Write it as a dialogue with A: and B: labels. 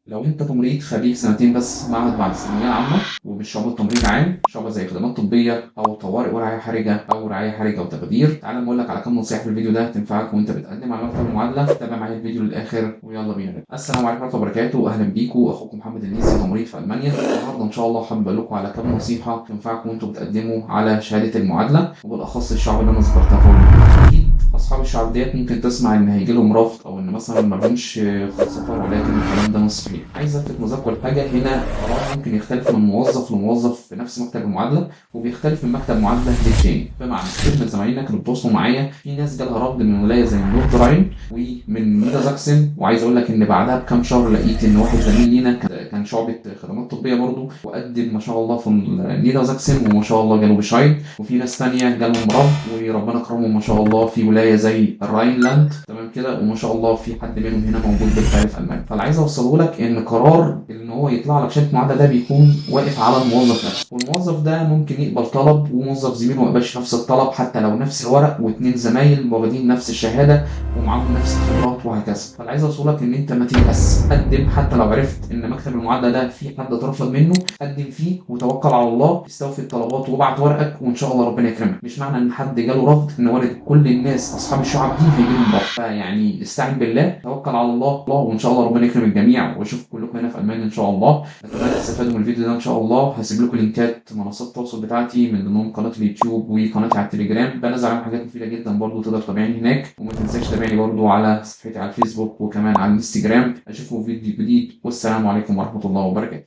A: لو انت تمريض خريج سنتين بس معهد بعد الثانوية العامة ومش شعبة تمريض عام، شعبة زي خدمات طبية او طوارئ ورعاية حرجه او رعاية حرجه وتخدير، تعال اقول لك على كام نصيحة في الفيديو ده تنفعك وانت بتقدم على مكتب المعادله. تابع معايا الفيديو للاخر ويلا بينا نبدا. السلام عليكم ورحمة الله وبركاته، اهلا بيكم، اخوكم محمد الليثي تمريض في المانيا. النهارده ان شاء الله حابب اقول لكم على كام نصيحة تنفعكم وانتم بتقدموا على شهادة المعادله، وبالاخص الشعب اللي انا ذكرتها فوق. اكيد اصحاب الشعب ديت ممكن تسمع ان هيجي لهم رفض او ان مثلا ما لهمش سفر، ولكن الكلام ده مش صحيح. عايز الفت نظركم لحاجة هنا، قرار ممكن يختلف من موظف لموظف في نفس مكتب المعادله، وبيختلف من مكتب معادلة للتاني. بمعنى كتير من زمايلنا كانوا بيتواصلوا معايا، في ناس جالها رفض من ولاية زي نورد راين ومن نيدرزاكسن، وعايز اقول لك ان بعدها بكام شهر لقيت ان واحد زميل لينا كان شعبه خدمات طبية برضه، وقدم ما شاء الله في نيدرزاكسن وما شاء الله جاله Bescheid. وفي ناس ثانية جالهم رفض وربنا كرمهم ما شاء الله في ولاية زي الراينلاند، تمام كده، وما شاء الله في حد منهم هنا موجود بالفعل في المانيا. فاللي عايز اوصله لك ان قرار ان هو يطلع لك شهادة معادلة ده بيكون واقف على الموظف نفسه، والموظف ده ممكن يقبل طلب وموظف زميله ما يقبلش نفس الطلب حتى لو نفس الورق، واثنين زمايل واخدين نفس الشهادة ومعاهم نفس الخبرات وهكذا. فاللي عايز اوصله لك ان انت ما تيأس، قدم حتى لو عرفت ان مكتب المعادلة ده في حد اترفض منه، قدم فيه وتوكل على الله، استوفي الطلبات وابعت ورقك وان شاء الله ربنا يكرمك. مش معنى ان حد جاله رفض ان وارد كل الناس اصحاب الشعب دي هيجي لهم رفض، فيعني استعن بالله، توكل على الله وان شاء الله ربنا يكرم الجميع، واشوف كلكم هنا في المانيا ان شاء الله. اتمنى تستفادوا من الفيديو ده ان شاء الله. هسيب لكم لينكات منصات التواصل بتاعتي، من ضمنهم قناة اليوتيوب وقناتي على التليجرام، بنزل عليهم حاجات مفيدة جدا برضو، تقدر تتابعني هناك. وما تنساش تتابعني برضو على صفحتي على الفيسبوك وكمان على الانستجرام. اشوفكم في فيديو جديد، والسلام عليكم ورحمة الله وبركاته.